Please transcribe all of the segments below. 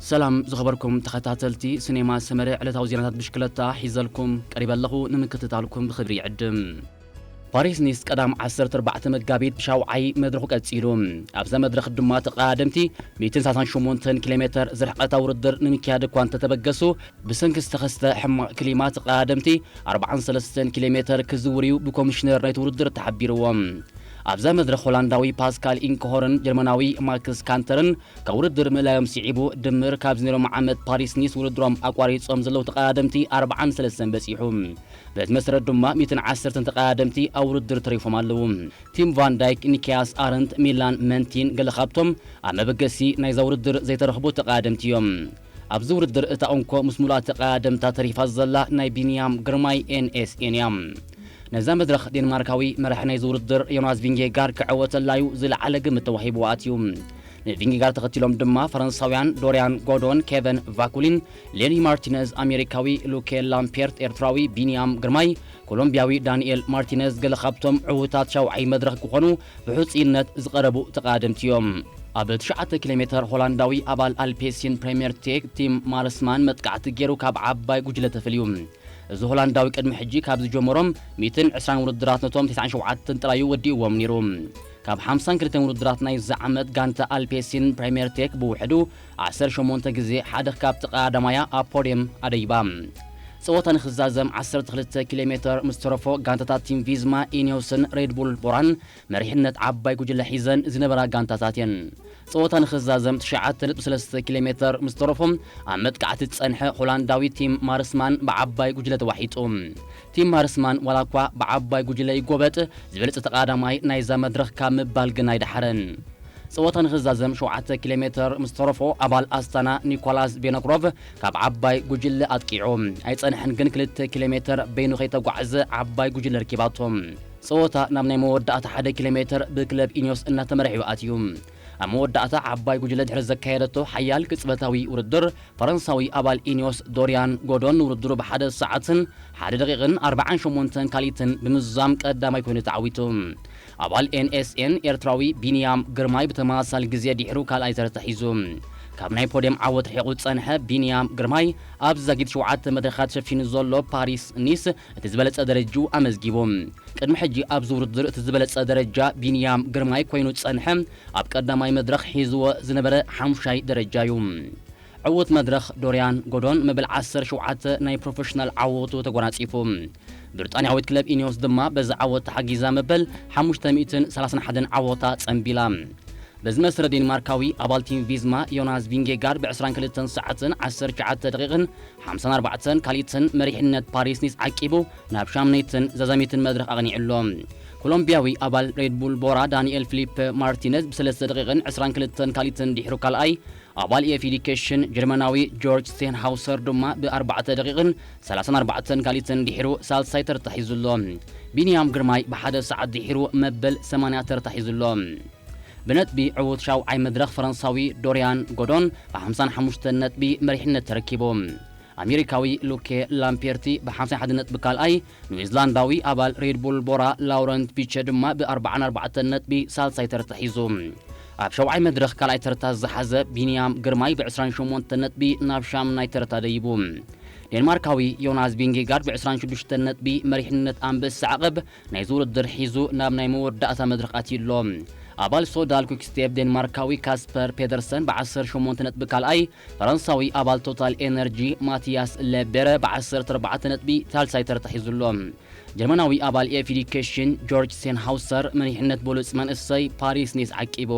ሰላም ዝኸበርኩም ተኸታተልቲ ሲኔማ ሰመረ፣ ዕለታዊ ዜናታት ብሽክለታ ሒዘልኩም ቀሪበ ኣለኹ። ንምክትታልኩም ብኽብሪ ይዕድም። ፓሪስ ኒስ ቀዳም ዓሰርተ ኣርባዕተ መጋቢት ብሻውዓይ መድረኹ ቀጺሉ። ኣብዛ መድረኽ ድማ ተቐዳደምቲ ሚእትን ሰላሳን ሸሞንተን ኪሎ ሜተር ዝርሕቐታ ውድድር ንምክያድ እኳ እንተተበገሱ፣ ብሰንኪ ዝተኸስተ ሕማቕ ክሊማ ተቐዳደምቲ ኣርባዓን ሰለስተን ኪሎ ሜተር ክዝውር እዩ ብኮሚሽነር ናይቲ ውድድር ተሓቢርዎም። ኣብዛ መድረኽ ሆላንዳዊ ፓስካል ኢንክሆርን ጀርመናዊ ማክስ ካንተርን ካብ ውድድር ምእላዮም ስዒቡ፣ ድምር ካብ ዝነሮም ዓመት ፓሪስ ኒስ ውድድሮም ኣቋሪጾም ዘለዉ ተቐዳደምቲ ኣርባዓን ሰለስተን በጺሑ። በዚ መሰረት ድማ ሚእትን ዓሰርተን ተቐዳደምቲ ኣብ ውድድር ተሪፎም ኣለዉ። ቲም ቫን ዳይክ፣ ኒኪያስ ኣረንት፣ ሚላን መንቲን ገለ ካብቶም ኣብ መበገሲ ናይዛ ውድድር ዘይተረኽቡ ተቐዳደምቲ እዮም። ኣብዚ ውድድር እታ እንኮ ምስ ሙሉኣ ተቐዳደምታ ተሪፋ ዘላ ናይ ቢንያም ግርማይ ኤንኤስኤን እያ። ነዛ መድረኽ ዴንማርካዊ መራሒ ናይዚ ውድድር ዮናስ ቪንጌጋር ክዕወተላዩ ዝለዓለ ግምት ተዋሂብዎ ኣትዩ። ንቪንጌጋር ተኸቲሎም ድማ ፈረንሳውያን ዶርያን ጎዶን፣ ኬቨን ቫኩሊን፣ ሌኒ ማርቲነዝ፣ ኣሜሪካዊ ሉኬ ላምፔርት፣ ኤርትራዊ ቢንያም ግርማይ፣ ኮሎምቢያዊ ዳንኤል ማርቲነዝ ገለ ካብቶም ዕዉታት ሻውዓይ መድረኽ ክኾኑ ብሕጹይነት ዝቐረቡ ተቐዳደምቲ እዮም። ኣብ ትሽዓተ ኪሎ ሜተር ሆላንዳዊ ኣባል ኣልፔሲን ፕሬምየር ቴክ ቲም ማርስማን መጥቃዕቲ ገይሩ ካብ ዓባይ ጉጅለ ተፈልዩ። እዚ ሆላንዳዊ ቅድሚ ሕጂ ካብ ዝጀመሮም ሚእትን ዕስራን ውድድራት ነቶም ተስዓን ሸውዓተን ጥራዩ ወዲእዎም ነይሩ። ካብ ሓምሳን ክልተን ውድድራት ናይዚ ዓመት ጋንታ ኣልፔሲን ፕሬምየር ቴክ ብውሕዱ ዓሰርተ ሸሞንተ ግዜ ሓደ ካብቲ ቀዳማያ ኣብ ፖድየም ኣደይባ። ጸወታ ንኽዛዘም ዓሰርተ ክልተ ኪሎ ሜተር ምስ ተረፎ፣ ጋንታታት ቲም ቪዝማ፣ ኢኒዮስን ሬድ ቡል ቦራን መሪሕነት ዓባይ ጉጅለ ሒዘን ዝነበራ ጋንታታት እየን። ጸወታ ንኽዛዘም ትሽዓተ ነጥቢ ሰለስተ ኪሎ ሜተር ምስ ተረፎ፣ ኣብ መጥቃዕቲ ዝጸንሐ ሆላንዳዊ ቲም ማርስማን ብዓባይ ጉጅለ ተዋሒጡ። ቲም ማርስማን ዋላ እኳ ብዓባይ ጉጅለ ይጎበጥ፣ ዝበለጸ ተቐዳማይ ናይዛ መድረኽ ካብ ምባል ግን ኣይደሓረን። ጸወታ ንኽዛዘም ሸውዓተ ኪሎ ሜተር ምስ ተረፎ፣ ኣባል ኣስታና ኒኮላስ ቬኖክሮቭ ካብ ዓባይ ጉጅለ ኣጥቂዑ ኣይጸንሐን፣ ግን ክልተ ኪሎ ሜተር በይኑ ከይተጓዕዘ ዓባይ ጉጅለ ርኪባቶ። ጸወታ ናብ ናይ መወዳእታ ሓደ ኪሎ ሜተር ብክለብ ኢኒዮስ እናተመርሐ እዩ ኣትዩ። ኣብ መወዳእታ ዓባይ ጉጅለ ድሕሪ ዘካየደቶ ሓያል ቅጽበታዊ ውድድር፣ ፈረንሳዊ ኣባል ኢኒዮስ ዶርያን ጎዶን ንውድድሩ ብሓደ ሰዓትን ሓደ ደቂቕን ኣርባዓን ሸሞንተን ካልኢትን ብምዝዛም ቀዳማይ ኮይኑ ተዓዊቱ። ኣባል ኤንኤስኤን ኤርትራዊ ቢንያም ግርማይ ብተመሳሳሊ ግዜ ድሕሩ ካልኣይ ተርታ ሒዙ። ካብ ናይ ፖድየም ዓወት ርሒቑ ዝጸንሐ ቢንያም ግርማይ፣ ኣብ ዛጊት ሸውዓተ መድረኻት ሸፊኑ ዘሎ ፓሪስ ኒስ እቲ ዝበለጸ ደረጅኡ ኣመዝጊቡ። ቅድሚ ሕጂ ኣብዚ ውድድር እቲ ዝበለጸ ደረጃ ቢንያም ግርማይ ኮይኑ ዝጸንሐ፣ ኣብ ቀዳማይ መድረኽ ሒዝዎ ዝነበረ ሓሙሻይ ደረጃ እዩ። ዕዉት መድረኽ ዶርያን ጎዶን መበል ዓሰርተ ሸውዓተ ናይ ፕሮፌሽናል ዓወቱ ተጎናጺፉ። ብሪጣንያዊት ክለብ ኢኒዮስ ድማ በዚ ዓወት ተሓጊዛ መበል ሓሙሽተ ሚእትን ሰላሳን ሓደን ዓወታ ጸንቢላ። በዚ መሰረት ዴንማርካዊ ኣባል ቲም ቪዝማ ዮናስ ቪንጌጋርድ ብዕስራን ክልተን ሰዓትን ዓሰርተ ትሽዓተ ደቂቕን ሓምሳን ኣርባዕተን ካልኢትን መሪሕነት ፓሪስ ኒስ ዓቂቡ ናብ ሻምነይትን ዛዛሚትን መድረኽ ኣቕኒዑ ኣሎ። ኮሎምቢያዊ ኣባል ሬድ ቡል ቦራ ዳንኤል ፊሊፕ ማርቲነዝ ብሰለስተ ደቂቕን ዕስራን ክልተን ካልኢትን ድሕሩ ካልኣይ፣ ኣባል ኤፍ ኤዲኬሽን ጀርመናዊ ጆርጅ ስቴንሃውሰር ድማ ብኣርባዕተ ደቂቕን ሰላሳን ኣርባዕተን ካልኢትን ድሕሩ ሳልሳይ ተርታ ሒዙ ኣሎ። ቢንያም ግርማይ ብሓደ ሰዓት ድሒሩ መበል ሰማንያ ተርታ ሒዙ ኣሎ። ብነጥቢ ዕዉት ሻውዓይ መድረኽ ፈረንሳዊ ዶርያን ጎዶን ብሓምሳን ሓሙሽተን ነጥቢ መሪሕነት ተረኪቡ። ኣሜሪካዊ ሉኬ ላምፔርቲ ብሓምሳን ሓደን ነጥቢ ካልኣይ፣ ኒውዚላንዳዊ ኣባል ሬድ ቡል ቦራ ላውረንት ፒቸ ድማ ብኣርባዓን ኣርባዕተን ነጥቢ ሳልሳይ ተርታ ሒዙ። ኣብ ሻውዓይ መድረኽ ካልኣይ ተርታ ዝሓዘ ቢንያም ግርማይ ብዕስራን ሸሞንተን ነጥቢ ናብ ሻምናይ ተርታ ደይቡ። ዴንማርካዊ ዮናስ ቪንጌጋርድ ብዕስራን ሽዱሽተን ነጥቢ መሪሕነት ኣንበሳ ዓቐብ ናይዚ ውድድር ሒዙ ናብ ናይ መወዳእታ መድረኽ ኣትዩ ኣሎ። ኣባል ሶዳል ኩክስቴፕ ዴንማርካዊ ካስፐር ፔደርሰን ብዓሰርተ ሸሞንተ ነጥቢ ካልኣይ፣ ፈረንሳዊ ኣባል ቶታል ኤነርጂ ማቲያስ ለቤረ ብዓሰርተ ኣርባዕተ ነጥቢ ሳልሳይ ተርታ ሒዙ ኣሎ። ጀርመናዊ ኣባል ኤፍ ኤዲኬሽን ጆርጅ ሴንሃውሰር መሪሕነት ብሉጽ መንእሰይ ፓሪስ ኒስ ዓቂቡ።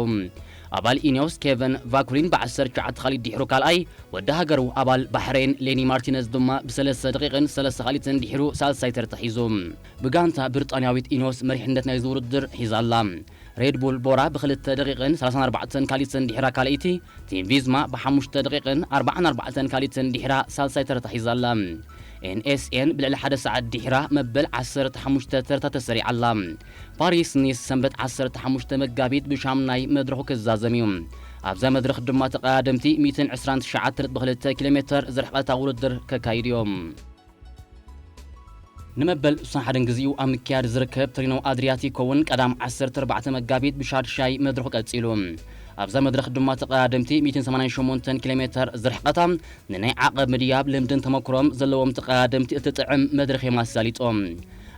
ኣባል ኢኒዮስ ኬቨን ቫኩሪን ብዓሰርተ ትሽዓተ ካልኢት ድሕሩ ካልኣይ፣ ወዲ ሃገሩ ኣባል ባሕሬን ሌኒ ማርቲነዝ ድማ ብሰለስተ ደቂቕን ሰለስተ ካልኢትን ድሕሩ ሳልሳይ ተርታ ሒዙ። ብጋንታ ብሪጣንያዊት ኢኒዮስ መሪሕነት ናይዚ ውድድር ሒዛ ኣላ። ሬድ ቡል ቦራ ብክልተ ደቂቕን ሰላሳን ኣርባዕተን ካልኢትን ድሕራ ካልኣይቲ፣ ቲም ቪዝማ ብሓሙሽተ ደቂቕን ኣርባዓን ኣርባዕተን ካልኢትን ድሕራ ሳልሳይ ተርታ ሒዛ ኣላ። ኤንኤስኤን ብልዕሊ ሓደ ሰዓት ድሕራ መበል ዓሰርተ ሓሙሽተ ተርታ ተሰሪዓ ኣላ። ፓሪስ ኒስ ሰንበት ዓሰርተ ሓሙሽተ መጋቢት ብሻምናይ መድረኹ ክዛዘም እዩ። ኣብዛ መድረኽ ድማ ተቐዳደምቲ ሚእትን ዕስራን ትሽዓተ ነጥቢ ክልተ ኪሎ ሜተር ዝርሕቐታ ውድድር ከካይዱ እዮም። ንመበል ሱሳን ሓደን ግዜኡ ኣብ ምክያድ ዝርከብ ቶሪኖ ኣድሪያቲኮ እውን ቀዳም ዓሰርተ ኣርባዕተ መጋቢት ብሻድሻይ መድረኹ ቀጺሉ። ኣብዛ መድረኽ ድማ ተቐዳደምቲ ሚእትን ሰማንያን ሸሞንተን ኪሎ ሜተር ዝርሕቐታ ንናይ ዓቐብ ምድያብ ልምድን ተመክሮም ዘለዎም ተቐዳደምቲ እትጥዕም መድረኽ እዮም ኣሳሊጦም።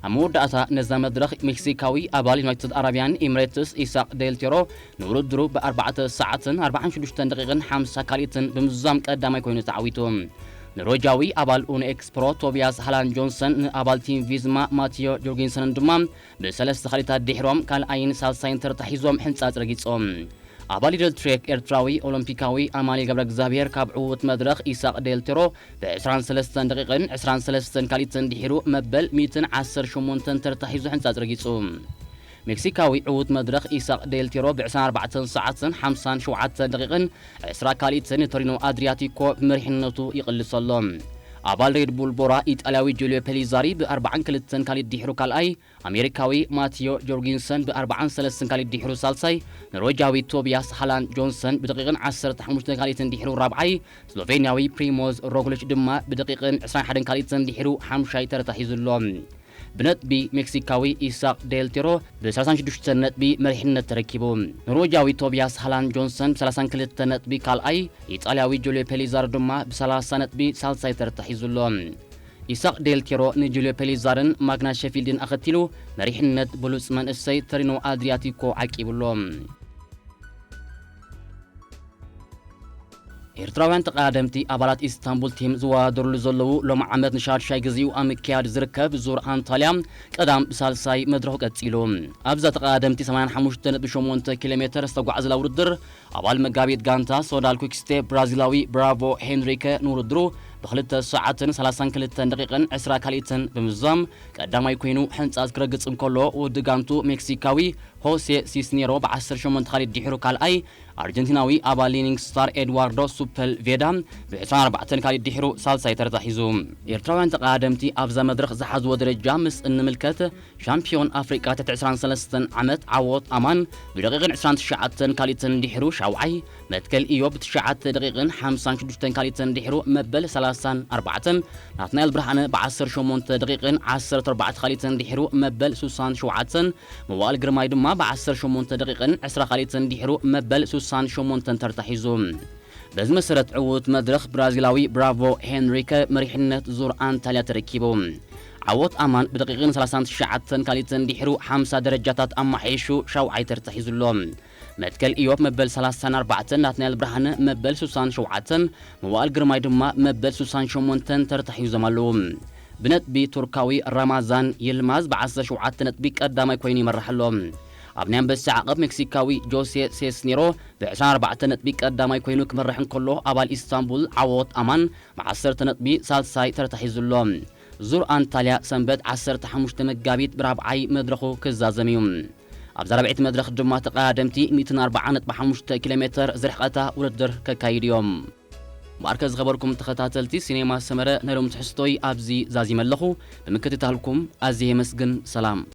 ኣብ መወዳእታ ነዛ መድረኽ ሜክሲካዊ ኣባል ዩናይትድ ኣረቢያን ኤምሬትስ ኢሳቅ ዴልቴሮ ንውድድሩ ብኣርባዕተ ሰዓትን ኣርባዓን ሽዱሽተን ደቂቕን ሓምሳ ካልኢትን ብምዝዛም ቀዳማይ ኮይኑ ተዓዊቱ። ኖርወጃዊ ኣባል ኡኖ ኤክስፕሮ ቶቢያስ ሃላን ጆንሰን ንኣባል ቲም ቪዝማ ማቲዮ ጆርጊንሰንን ድማ ብሰለስተ ካልኢታት ድሕሮም ካልኣይን ሳልሳይን ተርታ ሒዞም ሕንጻጽ ረጊጾም። ኣባል ኢደል ትሬክ ኤርትራዊ ኦሎምፒካዊ ኣማሊ ገብረ እግዚኣብሔር ካብ ዕዉት መድረኽ ኢሳቅ ዴልቴሮ ብ ዕስራን ሰለስተን ደቂቕን ዕስራን ሰለስተን ካልኢትን ድሒሩ መበል ሚእትን ዓሰርተ ሸሞንተን ተርታ ሒዙ ሕንጻጽ ረጊጹ። ሜክሲካዊ ዕዉት መድረኽ ኢሳቅ ዴልቴሮ ብ ዕስራን ኣርባዕተን ሰዓትን ሓምሳን ሸውዓተን ደቂቕን ዕስራ ካልኢትን ቶሪኖ ኣድሪያቲኮ ብመሪሕነቱ ይቕልስ ኣሎ። ኣባል ሬድ ቡል ቦራ ኢጣልያዊ ጁልዮ ፔሊዛሪ ብ ኣርባዓን ክልተን ካልኢት ድሒሩ ካልኣይ፣ ኣሜሪካዊ ማቲዮ ጆርጊንሰን ብ ኣርባዓን ሰለስተን ካልኢት ድሒሩ ሳልሳይ፣ ኖርወጃዊ ቶቢያስ ሃላን ጆንሰን ብደቂቕን ዓሰርተ ሓሙሽተ ካልኢትን ድሒሩ ራብዓይ፣ ስሎቬንያዊ ፕሪሞዝ ሮግሊች ድማ ብደቂቕን ዕስራን ሓደን ካልኢትን ድሒሩ ሓምሻይ ተረታ ሒዙ ኣሎ። ብነጥቢ ሜክሲካዊ ኢሳቅ ዴልቴሮ ብ ሰላሳን ሽዱሽተን ነጥቢ መሪሕነት ተረኪቡ። ኖርወጃዊ ቶቢያስ ሃላን ጆንሰን ብ ሰላሳን ክልተ ነጥቢ ካልኣይ፣ ኢጣልያዊ ጁልዮ ፔሊዛር ድማ ብ ሰላሳ ነጥቢ ሳልሳይ ተረታ ሒዙ ኣሎ። ኢሳቅ ዴልቴሮ ንጁልዮ ፔሊዛርን ማግናስ ሸፊልድን ኣኸቲሉ መሪሕነት ብሉጽ መንእሰይ ቶሪኖ ኣድሪያቲኮ ዓቂቡ ኣሎ። ኤርትራውያን ተቐዳደምቲ ኣባላት ኢስታንቡል ቲም ዝወዳደሩሉ ዘለዉ ሎሚ ዓመት ንሻድሻይ ግዜኡ ኣብ ምክያድ ዝርከብ ዙር ኣንታልያ ቀዳም ብሳልሳይ መድረኹ ቀጺሉ። ኣብዛ ተቐዳደምቲ ሰማንያን ሓሙሽተ ነጥቢ ሸሞንተ ኪሎ ሜተር ዝተጓዕዘላ ውድድር ኣባል መጋቢት ጋንታ ሶዳል ኩክስቴፕ ብራዚላዊ ብራቮ ሄንሪከ ንውድድሩ ብክልተ ሰዓትን ሰላሳን ክልተን ደቂቕን ዕስራ ካልኢትን ብምዝዛም ቀዳማይ ኮይኑ ሕንጻጽ ክረግጽ እንከሎ ውዲ ጋንቱ ሜክሲካዊ ሆሴ ሲስኔሮ ብዓሰርተ ሸሞንተ ካልኢት ድሒሩ ካልኣይ ኣርጀንቲናዊ ኣባል ሊኒንግ ስታር ኤድዋርዶ ሱፐልቬዳ ብ ዕስራን ኣርባዕተን ካልኢት ድሒሩ ሳልሳይ ተረታ ሒዙ። ኤርትራውያን ተቐዳደምቲ ኣብዛ መድረኽ ዝሓዝዎ ደረጃ ምስ እንምልከት ሻምፒዮን ኣፍሪቃ ትሕቲ ዕስራን ሰለስተን ዓመት ዓወት ኣማን ብደቂቕን ዕስራን ትሽዓተን ካልኢትን ድሒሩ ሻውዓይ፣ መትከል ኢዮብ ብትሽዓተ ደቂቕን ሓምሳን ሽዱሽተን ካልኢትን ድሒሩ መበል ሰላሳን ኣርባዕተን፣ ናትናኤል ብርሃነ ብዓሰርተ ሸሞንተ ደቂቕን ዓሰርተ ኣርባዕተ ካልኢትን ድሒሩ መበል ሱሳን ሸውዓተን፣ መዋእል ግርማይ ድማ ብዓሰርተ ሸሞንተ ደቂቕን ዕስራ ካልኢትን ድሒሩ መበል ሱሳን ሸሞንተን ተርታ ሒዙ። በዚ መሰረት ዕዉት መድረኽ ብራዚላዊ ብራቮ ሄንሪከ መሪሕነት ዙር ኣንታልያ ተረኪቡ። ዓወት ኣማን ብደቂቕን ሰላሳን ትሽዓተን ካልኢትን ድሒሩ ሓምሳ ደረጃታት ኣማሓይሹ ሻውዓይ ተርታ ሒዙ ኣሎ። መትከል ኢዮብ መበል ሰላሳን ኣርባዕተን፣ ናትናኤል ብርሃነ መበል ሱሳን ሸውዓተን፣ መዋእል ግርማይ ድማ መበል ሱሳን ሸሞንተን ተርታ ሒዞም ኣለዉ። ብነጥቢ ቱርካዊ ራማዛን ይልማዝ ብዓሰርተ ሸውዓተ ነጥቢ ቀዳማይ ኮይኑ ይመርሕ ኣሎ። ኣብ ናይ ኣንበሳ ዓቐብ ሜክሲካዊ ጆሴ ሴስኔሮ ብ ዕስራን ኣርባዕተን ነጥቢ ቀዳማይ ኮይኑ ክመርሕ እንከሎ፣ ኣባል ኢስታንቡል ዓወት ኣማን ብዓሰርተ ነጥቢ ሳልሳይ ተረታ ሒዙ ኣሎ። ዙር ኣንታልያ ሰንበት ዓሰርተ ሓሙሽተ መጋቢት ብራብዓይ መድረኹ ክዛዘም እዩ። ኣብዛ ራብዐይቲ መድረኽ ድማ ተቐዳደምቲ ሚእትን ኣርባዓን ነጥቢ ሓሙሽተ ኪሎ ሜተር ዝርሕቐታ ውድድር ከካይዱ እዮም። ማርከ ዝኸበርኩም ተኸታተልቲ ሲኔማ ሰመረ፣ ናይ ሎም ትሕዝቶይ ኣብዚ ዛዚመ ኣለኹ። ብምክትታልኩም ኣዝየ የመስግን። ሰላም።